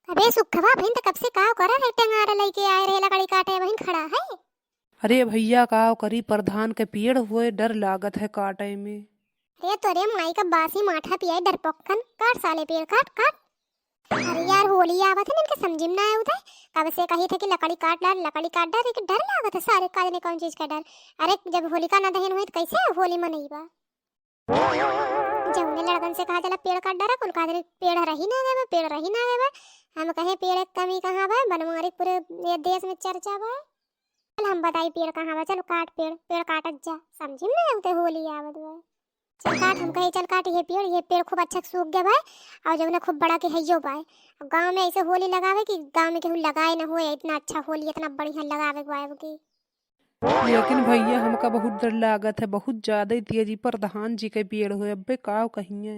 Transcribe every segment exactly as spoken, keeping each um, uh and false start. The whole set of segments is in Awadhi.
अबे सुखवा, बहिन त कब से काव करत है, टंगारा लइके आए रहे, लकड़ी काटे, बहिन खड़ा है। अरे भइया, काव करी, प्रधान के पेड़ होए, डर लागत है काटे में। अरे तोरे माई का बासी माठा पियाए डरपोकन, काट साले पेड़, काट, काट। अरे यार, होली आवत है, इनके समझी में ना आवत है। कब से कही थे कि लकड़ी काट डार, लकड़ी काट डार, लेकिन डर लागत है सारे, का जाने कौन चीज का डर। अरे जब होलिका ना दहन होई तो कैसे होली मनईबा? जौने लड़कन से कहा चला पेड़ काट डारा, कुल कहा चला पेड़ रही ना गए बा, पेड़ रही ना गए बा। हम कहे पेड़ के कमी कहाँ बा, बनवारी पूरे ये देश में चर्चा बा। चल हम बताई पेड़ कहाँ बा, चल काट पेड़, पेड़ काटत जा, समझी में ना आवत है होली आवत बा। चल काट, हम कहे चल काट ये पेड़, ये पेड़ खूब अच्छा सूख गया बा, और जौने खूब बड़ा के हइयो बा। गाँव में ऐसे होली लगावे कि गाँव में केहू लगाए न होए, इतना अच्छा होली, इतना बढ़िया लगावे बा की। लेकिन भइया, हमका बहुत डर लागत है, बहुत ज्यादा ही तेजी प्रधान जी के पेड़ होए, अब्बे काव कहिए।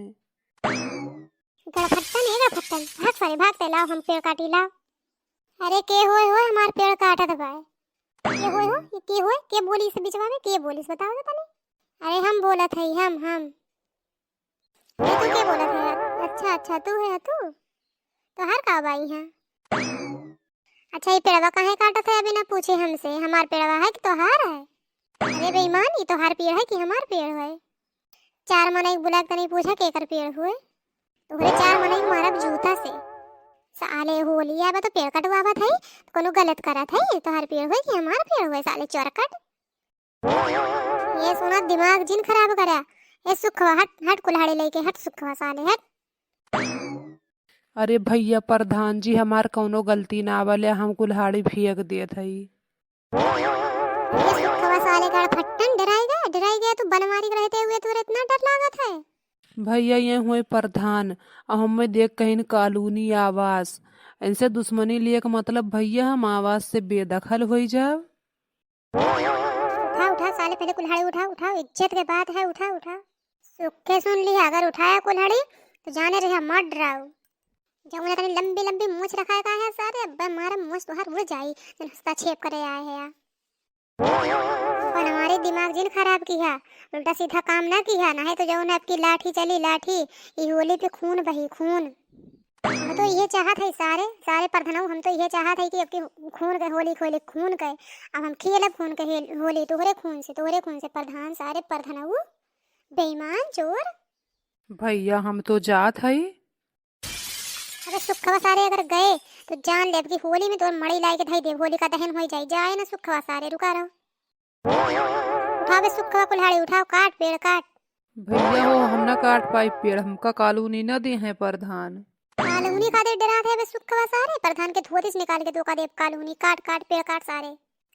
गड़फट्टन, ए गड़फट्टन, भाग सारे, भाग, ते लाव, हम पेड़ काटी लाव। अरे के होए हो, हमार पेड़ काटत बाय। के होए हो, ये के होए, के बोली से बिचवा में, के बोली से बताओ तो तनी। अरे हम बोलत हई, हम, हम। ये तू के बोलत है? अच्छा, अच्छा, तू है तू? तोहार का बाई है? अच्छा, ये पेड़वा काहे काटत है? अभी ना पूछे हमसे, हमार पेड़वा है कि तोहार है? अरे बेईमान, ये तोहार पेड़ है कि हमार पेड़ है? चार मनई बुला के तनी पूछा केकर पेड़ हुए? तोहरे चार मनई मारब जूता से। साले होली आवा तो पेड़ कटवावत है, तो कोनो गलत करत है? तोहार पेड़ हुए कि हमार पेड़ हुए, साले चोरकट? ये सुना, दिमाग जिन खराब करा। ए सुखवा, हट, हट कुल्हाड़ी लेके, हट सुखवा साले, हट। अरे भइया प्रधान जी, हमार कौनो गलती ना बा, ले हम कुल्हाड़ी फेंक देत हई। ये सुखवा साले गड़फट्टन, डराई गए, डराई गए, तू बनवारी के रहते हुए तोरे इतना डर लागत है? भइया ये हुए प्रधान, और हमें देख कहीं कॉलोनी आवास, इनसे दुश्मनी लिए का मतलब भइया हम आवास से बेदखल होई जाब। उठा, उठा, साले, पहले कुल्हाड़ी उठा, उठा, इज्जत के बात है, उठा, उठा। सुख के सुन लिया, अगर उठाया कुल्हाड़ी, तो जाने रहे, मत डराओ। जब उन्हें इतनी लंबी, लंबी मूछ रखा है, का है सारे, अब्बे मारे मूछ तोहार उड़ जाई, जन हंसता छेप करे आए है यार। बनवारी दिमाग जिन खराब किहा, उल्टा सीधा काम ना किहा, नाहीं तो जौन आपकी लाठी चली, लाठी, ई होली पे खून बही, खून। हम तो इहे चाहत है सारे, सारे प्रधानऊ, हम तो इहे चाहत है कि अबकी खून के होली खोले, खून के। अब हम खेलब खून के हेल-, होली तोहरे खून से, तोहरे खून से प्रधान, सारे प्रधानऊ, बेईमान, चोर। भइया, हम तो जात हई। अबे सुखवा सारे अगर गए, तो जान लेब कि होली में तोर मड़ई लाई के धई देब, होलिका दहन होई जाई। जाए ना सुखवा सारे, रुका रहो। उठाओ बे सुखवा कुल्हाड़ी, उठाओ, काट पेड़ काट। भइया हो, हम ना काट पाई पेड़, हमका कॉलोनी ना दे हैं प्रधान। कॉलोनी खातिर डरात है बे सुखवा सारे, प्रधान के धोती से निकाल के धोका देब कॉलोनी, काट काट पेड़ काट सारे।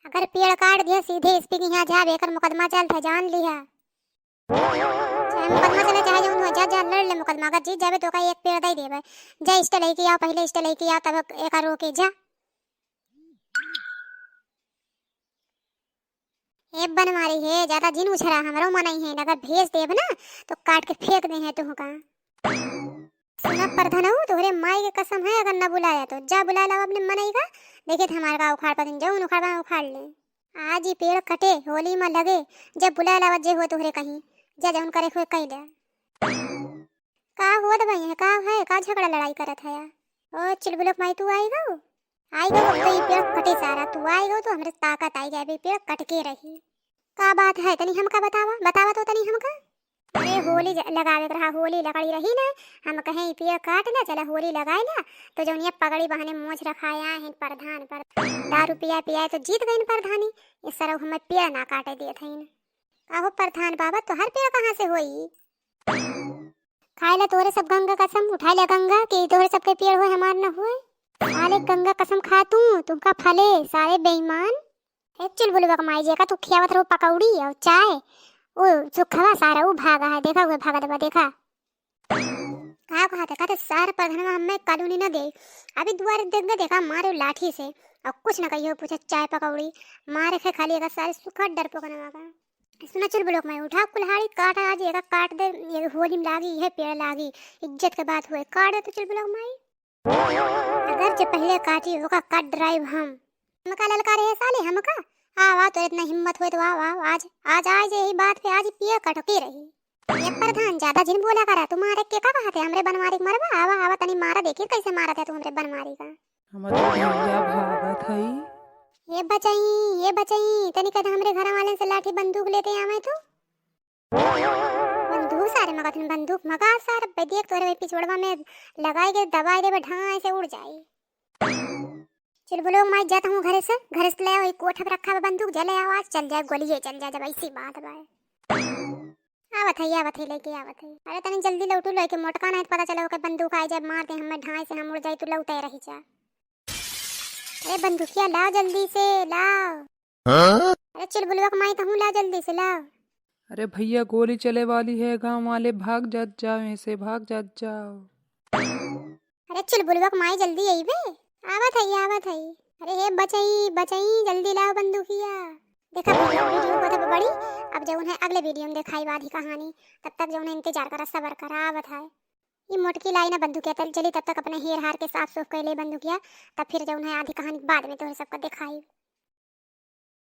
अगर पेड़ काट दिया सीधे एसपी के यहाँ जाब, एकर मुकदमा चलत है, जान लिहा। चाहे मुकदमा चले, चाहे जौन हो, जा, जा, लड़ ले मुकदमा। अगर जीत जाबे तो ओका एक पेड़ दे देबे। जा, स्टे लेके आओ, पहले स्टे लेके आओ, तब एका रोके, जा। ए बनवारी है, ज्यादा जिन उछरा, हमरो मनई है, अगर भेज देब ना, तो काट के फेंक दे हैं तुहका। सुना प्रधानऊ, तोहरे माई के कसम है, अगर न बुलाया तो जा बुला लाओ अपने मनई का, देखे थे हमारे का उखाड़ पतिन, जौन उखाड़ पाए उखाड़ ले। आज ही पेड़ कटे, होली में लगे, जब बुला लावा जे हो तोहरे कहीं, जा जौन करे हुए कई ले। का होत भई है, का है, का झगड़ा लड़ाई करत है? ओ चुलबुलक माई, तू आई गऊ? आई गऊ, अब तो ई पेड़ कटे सारा, तू आई गऊ तो हमरे ताकत आई जाए, पेड़ कट के रही। का बात है, तनी हमका बतावा, बतावा तो तनी हमका। अरे होली ज-, लगावे के रहा, होली लकड़ी रही ना, हम कहे ई पेड़ काट ला, चला होली लगाए ला, तो जौन ये पगड़ी बहने मोछ रखाया है प्रधान पर, दारू पिया पिया तो जीत गइन प्रधानी, ये सरऊ हमें पेड़ ना काटे देत हइन। का हो प्रधान बाबा, तोहर पेड़ कहाँ से होई? खाए ला तोरे सब गंगा कसम, उठाए ला गंगा कि तोरे सबके पेड़ होए, हमार न होए। साले गंगा कसम खा तू, तुमका फले, साले बेईमान। ए चुलबुलवा के माई, जेका तू खियावत रहो पकौड़ी और चाय, ओ सुखवा सारा ऊ भागा है, देखा हुए भागत बा, देखा। का कहत है, कहते सार प्रधानवा हमें कॉलोनी न दे, अभी दुआरे देख के देखा मारे लाठी से, और कुछ न कहियो पूछे चाय पकौड़ी, मारे खे खाली एका सारे सुखा डरपोकनवा का। सुना चुलबुलक माई, उठा कुल्हाड़ी काट, आज एका काट दे, ये होली में लागी, ये पेड़ लागी, इज्जत के बात हुए, काट दे तो चुलबुलक माई। अगर जे पहले काटी, ओका काट डराइब हम। हमका ललका रहे साले, हमका? आवा, तो इतना हिम्मत होए तो आवा, आज, आज, आज यही बात पे आज पिए कटके रही। ए प्रधान, ज्यादा जिन बोला करा, तू मारे के का कहत है? हमरे बनवारी के मरबा? आवा, आवा, तनी मारा देखी कैसे मारत है तू हमरे बनवारी का। हमरे भैया भागत हई। ए बचई, ए बचई, तनी कद हमरे घर वाले से लाठी बंदूक लेते आवे तू। बंदूक सारे मगत में बंदूक मगा सारे, बे देख तोरे भाई पिछवड़वा में लगाई के दबाई देबे, ढाई से उड़ जाई। चुलबुलो माई जात हूँ घरे से, घरे से ले आओ, एक कोठा पे रखा बा बंदूक, जले आवाज चल जाए, गोलिये चल जाए, जब ऐसी बात बा। आवत है, आवत है, लेके आवत है। अरे तनी जल्दी लौटू, लेके मोटका नहीं तो पता चले ओके बंदूक आ जाए, मार दे हमें ढाई से, हम उड़ जाए, तू लौटे रही जा। अरे बंदूकिया लाओ जल्दी से, लाओ। हाँ? अरे चुलबुलवा के माई तहूँ लाओ जल्दी से, लाओ। अरे भैया गोली चले वाली है, गाँव वाले भाग जात जाओ, यहाँ से भाग जात जाओ। अरे चुलबुलवा के माई जल्दी अइबे, आवत है, आवत है। अरे हे बचई, बचई, जल्दी लाओ बंदूकिया। देखा भैया वीडियो को तो बड़ी, अब जौन है अगले वीडियो में देखाई बाधी कहानी, तब तक जौन है इंतजार करा, सबर करा, आवत है। ई मोटकी लाई ना बंदूकिया, तल चली तब तक अपने हेर हार के साफ सूफ कर ले बंदूकिया, तब फिर जौन है आधी कहानी बाद में तोहरे सबका देखाई।